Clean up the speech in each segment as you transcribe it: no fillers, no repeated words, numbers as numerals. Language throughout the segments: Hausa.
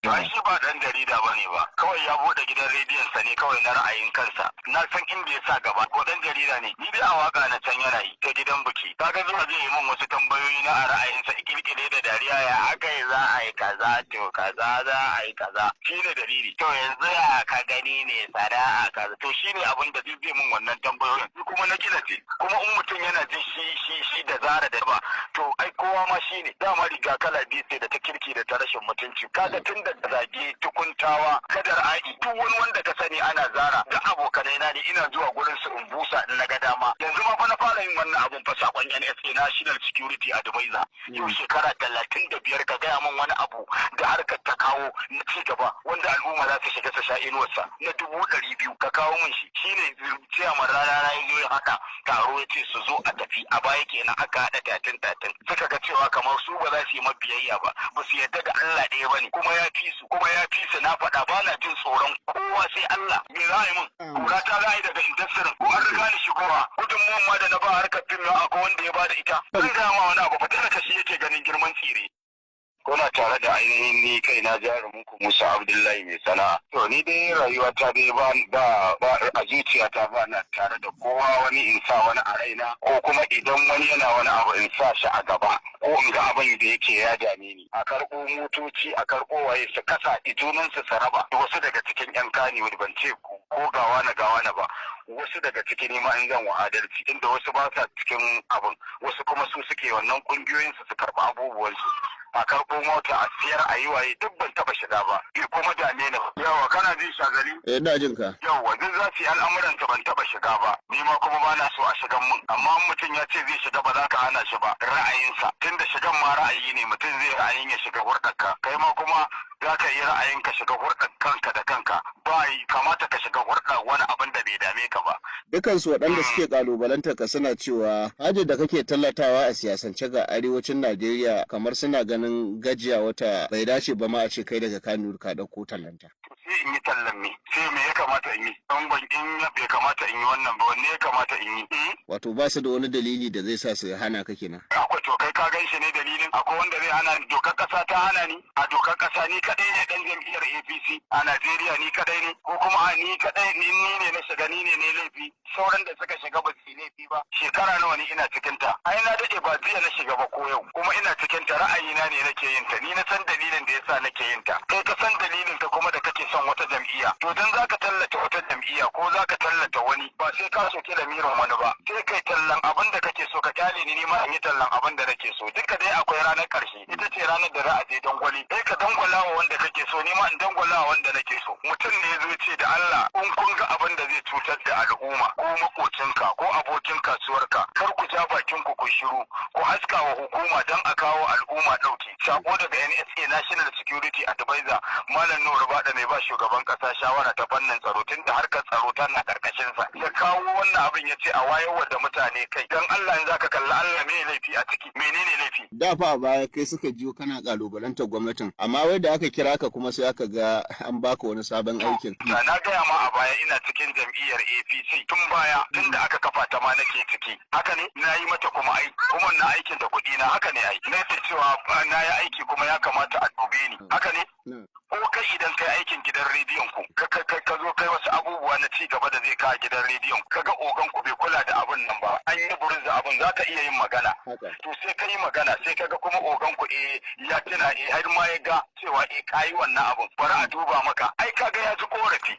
To ai shi ba dan jarida bane ba. Kawai ya bude gidan rediyon sa ne kawai na ra'ayin kansa. Na san inda ya sa gaba, ko dan jarida ne. Ni dai a waka na can yana yi ta gidan biki. Kaga zuwa zai yi min wasu tambayoyi na a ra'ayinsa, kirkire da dariya, ya aka yi za a yi kaza, to kaza za a yi kaza. Shi ne dalili. To yanzu ya ka gani ne sana'a kaza. To shi ne abin da zai min wannan tambayoyin. Kuma na gina ce. Kuma in mutum yana jin shi da zara da ba, to ai kowa ma shi ne. Dama riga kala biyu ce, da ta kirki da ta rashin mutunci. Kaga tun da zage tukuntawa kadar ai duk wani wanda ka sani ana zara duk abokanai na ne, ina zuwa gurin su in busa in naga dama. Yanzu ma fa na fara yin wannan abun fa, sakon NSA, National Security Advisor, yau shekara 35. Ka gaya min wani abu da harkar ta kawo na ci gaba wanda al'umma za su shiga su sha inuwarsa na 200,000, ka kawo min shi. Shine ciyaman rana na ya zo ya haɗa taro, ya ce su zo a tafi. A baya kenan aka haɗa tatin tatin, suka ga cewa kamar su ba za su yi mabiyayya ba, ba su yarda da Allah ɗaya ba ne, kuma ya fi su, kuma ya fi su. Na faɗa, ba na jin tsoron kowa sai Allah. Me za a yi min? Kura ta za a yi daga industry ko an riga ni shigowa? Gudunmuwan ma da na ba harkar fim na, akwai wanda ya ba da ita. Zan gaya ma wani abu fa, talaka shi yake ganin girman tsire. Kuna tare da ainihin ni kai na jarumin ku Musa Abdullahi mai sana'a. To ni dai rayuwa ta dai ba ba ba a zuciyata ba na tare da kowa wani in sa wani a raina, ko kuma idan wani yana wani abu in sa shi a gaba, ko in ga abin da yake ya dame ni. A karɓo motoci, a karɓo waye, su kasa junan su raba. Wasu daga cikin yan kani, ban ce ko gawa na gawa na ba, wasu daga ciki ne ma in zan wa adalci, inda wasu ba sa cikin abin, wasu kuma su suke wannan kungiyoyin su, su karɓi abubuwansu, a karɓo mota a siyar, a yi waye, duk ban taɓa shiga ba, bai kuma dame ni ba. Yawa, kana jin shagali? Eh, ina jin ka. Yawa, duk za su yi al'amuran ban taɓa shiga ba, ni ma kuma ba na so a shigan mun. Amma in mutum ya ce zai shiga, ba za ka hana shi ba, ra'ayinsa, tunda shigan ma ra'ayi ne. Mutum zai ra'ayin ya shiga hurɗarka, kai ma kuma za ka yi ra'ayin ka shiga hurɗar kanka da kanka. Ba kamata ka shiga hurɗar wani abin da bai dame ka ba. Dukansu waɗanda suke kalubalantar ka suna cewa hajar da kake tallatawa a siyasance ga arewacin Najeriya, kamar suna ganin gajiya wata bai dace ba ma a ce kai daga Kano ka ɗauko tallanta. Sai in yi tallan me? Sai me ya kamata in yi? Don ban in bai kamata in yi wannan ba, wanne ya kamata in yi? Wato ba su da wani dalili da zai sa su hana ka kenan. Akwai, to kai ka gan shi ne dalilin? Akwai wanda zai hana ni? Dokar kasa ta hana ni? A dokar kasa ni kadai ne dan jam'iyyar APC a Najeriya? Ni kadai ne, ko kuma a ni kadai ni ne na shiga, ni ne ne laifi, sauran da suka shiga ba su yi laifi ba? Shekara nawa ni ina cikin ta? Ai na dade, ba jiya na shiga ba ko yau, kuma ina cikin ta, ra'ayina ne nake yin ta. Ni na san dalilin da yasa nake yin ta, kai ka san dalilin ka kuma da kake son wata jam'iyya. To dan zaka tallata wata jam'iyya ko zaka tallata wani, ba sai ka soki lamirin wani ba. Sai kai tallan abin da kake so, ka kyale ni, ni ma in yi tallan abin da nake so. Duka dai akwai ranar karshe, ita ce ranar da za a je dangwali. Sai ka dangwala wa wanda kake so, ni ma in dangwala wa wanda nake so. Mutum ne ya zo ce da Allah, in kun ga abin da zai cutar da al'umma ko makocinka ko abokin kasuwarka, kar ku ja bakin ku ku shiru, ku haska wa hukuma don a kawo al'umma dauki. Sako daga NSA, National Security Advisor, Malam Nuhu Ribadu, mai ba shugaban kasa shawara ta fannin tsaro, tunda harkar tsaro tana karkashin sa. Ya kawo wannan abin, ya ce a wayarwa da mutane kai. Dan Allah, in zaka kalli Allah, me laifi a ciki? Menene laifi? Da fa a baya kai suka jiyo kana kalubalantar gwamnatin, amma wai da aka kira ka kuma sai aka ga an baka wani sabon aikin. Da na gaya ma a baya, ina cikin jam'iyyar APC tun baya, tun da aka kafa ta ma nake ciki. Haka ne, na yi mata kuma aiki, kuma na aikin da kuɗi na. Haka ne, ai na ce cewa na yi aiki kuma ya kamata a dube ni. Haka ne. Ko kai idan kai aikin gidan rediyon ku, ka zo kai wasu abubuwa na ci gaba da zai kawo gidan rediyon, kaga ogan ku bai kula da abun nan ba, an yi burin da abun, zaka iya yin magana. To sai ka yi magana, sai kaga kuma ogan ku eh ya tuna, eh har ma ya ga cewa eh kayi wannan abun, bari a duba maka. Ai kaga ya ji korafi.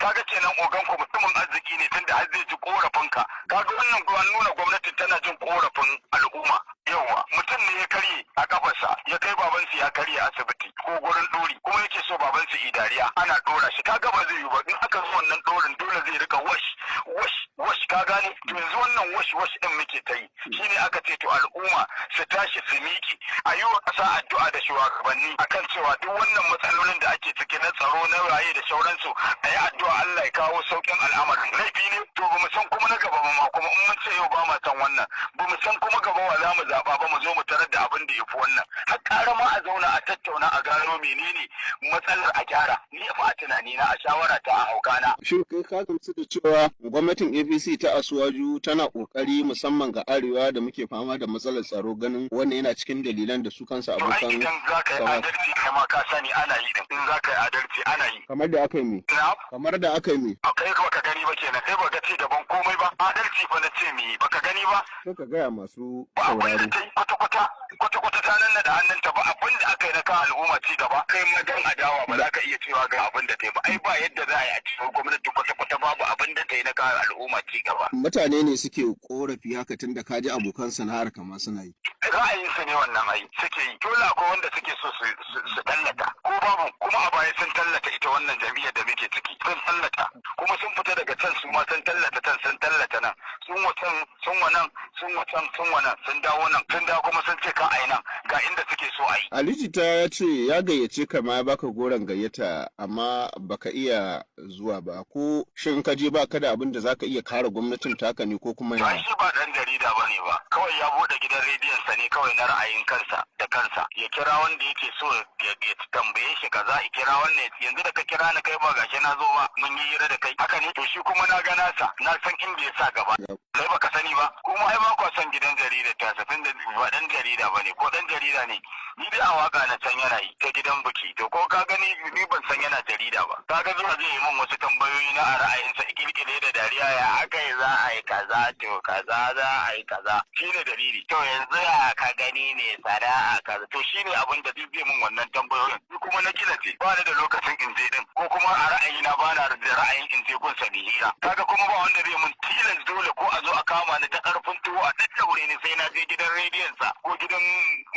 Kaga kenan ogan ku mutumin arziki ne, tunda har zai ji korafin ka. Kaga wannan an nuna gwamnati tana jin korafin al'umma. Yauwa, mutum ne ya karye a kafarsa, ya kai babansu ya karye asibiti ko gurin dori, kuma yake so babansu yi dariya ana dora shi. Kaga ba zai yi ba. In aka zo wannan dorin, dole zai rika wash wash wash, ka gane? To yanzu wannan wash wash din muke ta yi, shine aka ce to al'umma su tashi su miƙe, a yi wa ƙasa addu'a da shugabanni akan cewa duk wannan matsalolin da ake ciki na tsaro, na raye da sauransu, a yi addu'a Allah ya kawo sauƙin al'amarin. Laifi ne? To ba mu san kuma na gaba ba ma. Kuma in mun ce yau ba ma san wannan, ba mu san kuma gaba wa za mu zaɓa ba, mu zo mu tarar da abin da ya fi wannan. Har ƙara ma a zauna a tattauna, a gano menene matsalar, a gyara. Ni fa a tunani na, a shawara ta, a haukana. Shin kai ka gamsu da cewa gwamnatin APC ta Asiwaju tana kokari, musamman ga arewa da muke fama da matsalar tsaro, ganin wannan yana cikin dalilan da su kansu To ai abokan idan za ka yi adalci, kai ma ka sani ana yi din. In za za ka yi adalci ana yi. Kamar da aka yi me? Na? Kamar da aka yi me? Kai baka gani ba kenan, kai baka ci gaban komai ba. Adalci fa na ce mu yi, baka gani ba. Sai ka gaya masu Ba abin da sauraro. ta yi kwata-kwata, kwata-kwata ta nan da hannunta ba abin da aka yi na kan al'umma ci gaba. Kai magan adawa ba za ka iya cewa ga abin da ta yi ba. Ai ba yadda za a yi a cikin gwamnati kwata-kwata babu abin da ta yi na kan al'umma ci gaba. Mutane ne suke korafi haka tun da ka ji abokan sana'ar kama suna yi. Ra'ayinsu ne wannan ai suke yi. Dole akwai wanda suke so su tallata ko babu, kuma a baya sun tallata ita wannan jam'iyyar da muke ciki, sun tallata, kuma sun fita daga can su ma sun tallata can, sun tallata nan, sun wa can, sun wa nan, sun wa can, sun wa nan, sun dawo nan, sun dawo kuma sun ce ka ai nan ga inda suke so a yi. Ali Jita ya ce ya gayyace ka ma ya baka goron gayyata amma baka iya zuwa ba, ko shin ka je baka da abin da zaka iya kare gwamnatin taka ne ko kuma To ai ya? shi ba dan jarida bane ba, kawai ya bude gidan rediyon sa ne kawai na ra'ayin kansa da kansa, ya kira wanda yake so ya tambaye shi kaza, ya kira wannan. Yanzu da ka kira ni kai ba gashi na zo ba mun yi hira da kai, haka ne? To shi kuma na ga nasa, na san inda ya sa gaba, kai baka sani ba. Kuma ai ba kwa son gidan jarida ta sa, tunda ba dan jarida bane ko dan jarida ne. Ni dai a waka na can yana yi ta gidan biki, to ko ka gani ni ban san yana jarida ba. Kaga zuwa zai yi min wasu tambayoyi na a ra'ayinsa, kirkire da dariya, ya aka yi za a yi kaza, to kaza za a yi kaza, shine dalili. To yanzu ya ka gani ne sana'a kaza, to shine abin da duk zai min wannan tambayoyin. Ni kuma na kilace ba ni da lokacin in je din, ko kuma a ra'ayina ba na da ra'ayin in je gun sami hira. Kaga kuma ba wanda zai mun tilas dole ko a zo a kama ni ta karfin tuwo a daddaure ni sai na je gidan rediyon sa ko gidan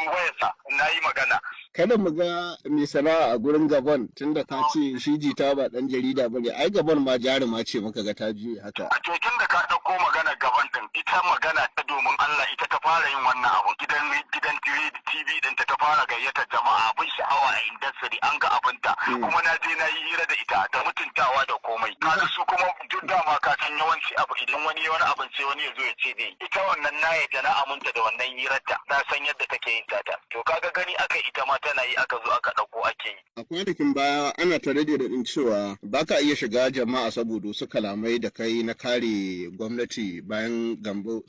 wayarsa na yi magana. Kada mu ga mai sana'a a gurin Gabon, tunda ka ce shi Jita ba dan jarida bane, ai Gabon ma jaruma ce muka ga ta juye haka. A to tun da ka ɗauko magana gaban din, ita magana ta domin Allah ita ta fara yin wannan abu, gidan TV din ta fara gayyatar jama'a, abin sha'awa a industry an ga abinta. Kuma na je na yi hira da ita da mutuntawa da komai. Kaga su kuma duk dama ka san yawanci abu idan wani ya wani abin sai wani ya zo ya ce dai ita wannan, na yadda na aminta da wannan hirarta, na san yadda take yin tata. To kaga gani aka ita ma tana yi, aka zo aka ɗauko ake yi. A kwanakin baya ana ta rage daɗin cewa ba ka iya shiga jama'a saboda wasu kalamai da kai na kare gwamnati bayan Gambo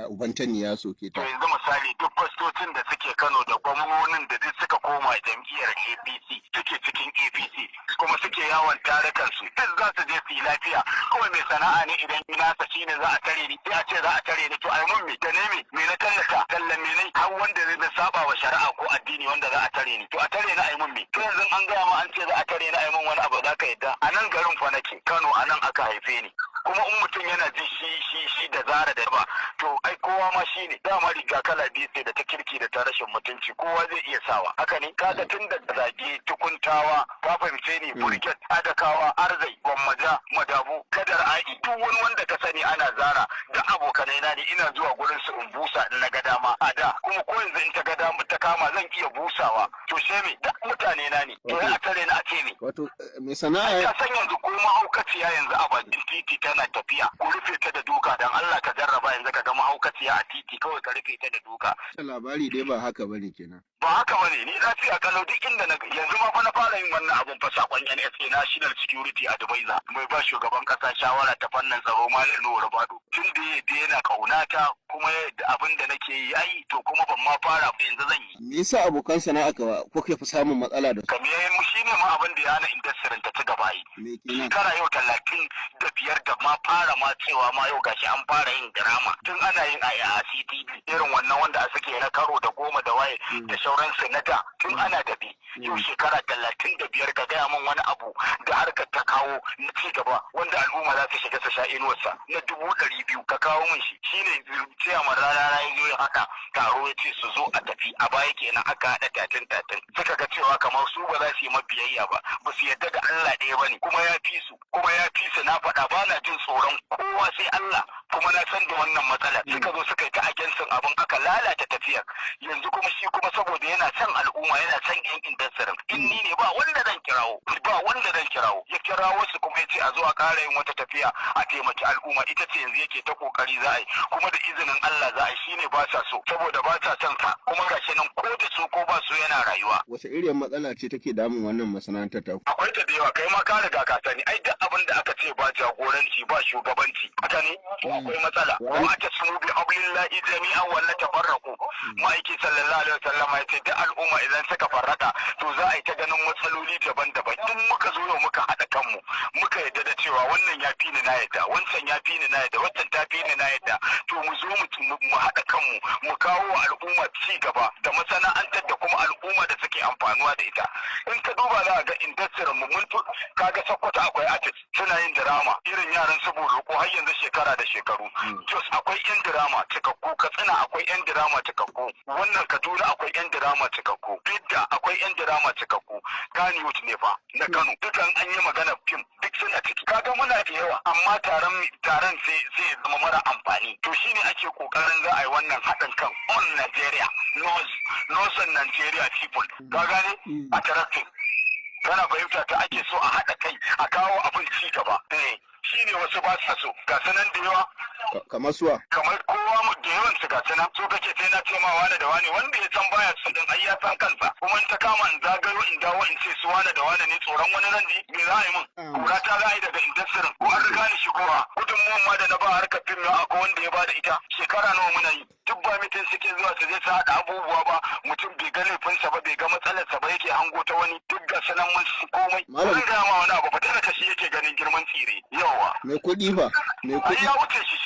Ubantani ya soke To ta. yanzu misali duk fastocin da suke Kano da gwamnonin da duk suka koma jam'iyyar APC, suke cikin APC kuma suke yawon tarukan su, duk za su je su yi lafiya. Kawai mai sana'a ne idan nasa shine za a tare ni, sai a ce za a tare ni. To ai mun me da ne, me na tallata, tallan me ne har wanda zai na saba wa shari'a ko addini wanda za a tare ni? To a tare ni ai mun me? To yanzu an gaya ma an ce za a tare ni ai mun wani abu, za ka yadda? A nan garin fa nake, Kano, a nan aka haife ni. Kuma in mutum yana ji shi da zara da ba, to ai kowa ma shi ne dama riga kala biyu ce, da ta kirki da ta rashin mutunci, kowa zai iya sawa, haka ne? Kaga tun da zage Tukuntawa, ka fahimce ni, Burket, Adakawa, Arzai, Gwammaja, Madabu, Kadar, ai duk wani wanda ka sani ana zara da abokanai na ne, ina zuwa gurin su in busa in na ga dama a da, kuma ko yanzu in ta ga dama ta kama zan iya busawa. To she me, duk mutane na ne, to ya a tare ni a ce me? Wato mai sana'a Ka san yanzu ko mahaukaciya yanzu a bakin titi tana tafiya, ku rufe ta da duka, dan Allah ka jarraba yanzu ka ga mahaukaciya a titi kawai ka rufe ta da duka. Labari dai ba haka bane kenan. Ba haka bane, ni lafiya kalau. Duk inda na yanzu ma fa na fara yin wannan abun fa, sakon NSA, National Security Advisor, mai ba shugaban kasa shawara ta fannin tsaro, Malam Nuhu Rubadu, tun da ya yadda yana kaunata kuma ya yadda abin da nake yi, ai to kuma ban ma fara ba, yanzu zan yi. Me yasa abokan sana'a ka kuka fi samun matsala da su? Kamar mu shine ma abin da ya hana industry ta ci gaba yi. Me kenan? Shekara yau 35 da ma fara ma cewa ma yau gashi an fara yin drama, tun ana yin a CTV irin wannan wanda a suke na karo da goma da waye da sauransu na da, tun ana dabi, yau shekara 35, ka gaya min wani abu da harkar ta kawo na ci gaba wanda al'umma za su shiga su sha inuwarsa na 200,000, ka kawo min shi. Shine ciyaman rana ya zo ya haɗa taro ya ce su zo a tafi. A baya kenan aka haɗa tatin tatin, suka ga cewa kamar su ba za su yi mabiyayya ba, ba su yadda da Allah ɗaya ba ne, kuma ya fi su, kuma ya fi su. Na faɗa ba na jin tsoron kowa sai Allah, kuma na san da wannan matsala. Suka zo suka yi ta agensin abin, aka lalata tafiyar. Yanzu kuma shi kuma saboda yana son al'umma, yana son yan indasirin, in ni ne ba wanda zan kirawo, ba wanda zan kirawo. Ya kirawo su kuma ya ce a zo a ƙara yin wata tafiya a taimaki al'umma. Ita ce yanzu yake ta kokari za a yi, kuma da izinin Allah za a yi. Shine ba sa so saboda ba sa son ka, kuma gashi nan ko da su ko ba su yana rayuwa. Wace iriyar matsala ce take damun wannan masana'antar ta? Akwai ta da yawa, kai ma ka riga ka sani ai, duk abin da aka ce ce ba jagoranci, ba shugabanci, haka ne? To akwai matsala. واعتصموا بحبل الله جميعا ولا تفرقوا. Ma'aiki sallallahu alaihi wasallam ya ce duk al'umma idan suka farraka, to za a yi ta ganin matsaloli daban-daban. In muka zo yau muka haɗa kanmu, muka yadda da cewa wannan ya fi ni, na yadda, wancan ya fi ni, na yadda, wancan ta fi ni, na yadda, to mu zo mu haɗa kanmu, mu kawo wa al'umma ci gaba da masana'antar da kuma al'umma da suke amfanuwa da ita. In ka duba, za a ga industry mu mun kaga Sokoto akwai artist suna yin drama, irin yaran su ko har yanzu shekara da shekaru. Jos akwai yan drama cikakku, Katsina akwai yan drama cikakku, wannan Kaduna akwai yan drama cikakku, Bidda akwai yan drama cikakku, Kannywood ne fa na Kano, dukan an yi magana fim duk suna ciki. Kaga muna da yawa, amma taron sai ya zama mara amfani. To shine ake kokarin za a yi wannan haɗin kan on Nigeria, Northern Nigeria people, ka gane, attracting, kana fahimta ta? Ake so a haɗa kai a kawo abin ci gaba. Eh, shine wasu ba sa so, ga sanan da yawa. Kamar suwa? Kamar kowa mu da yawan su, ga sanan. So kake sai na ce ma wane da wane? Wanda ya san baya son din ai ya san kansa. Kuma in ta kama in zagayo in dawo in ce su wane da wane ne, tsoron wani nan ji me za a yi min? Kura ta za a yi daga industry ko an riga ni shigowa? Gudunmuwan ma da na ba harkar fim na, akwai wanda ya ba da ita. Shekara nawa muna yi? Duk ba meeting suke zuwa su je su haɗa abubuwa ba. Mutum bai ga laifinsa ba, bai ga matsalarsa ba, yake hango ta wani. Duk ga sanan mun su komai. Malam- Zan gaya ma wani abu fa, talaka shi yake ganin girman tsire yawa. Mai kuɗi fa, mai Ai kuɗi? ya wuce shi.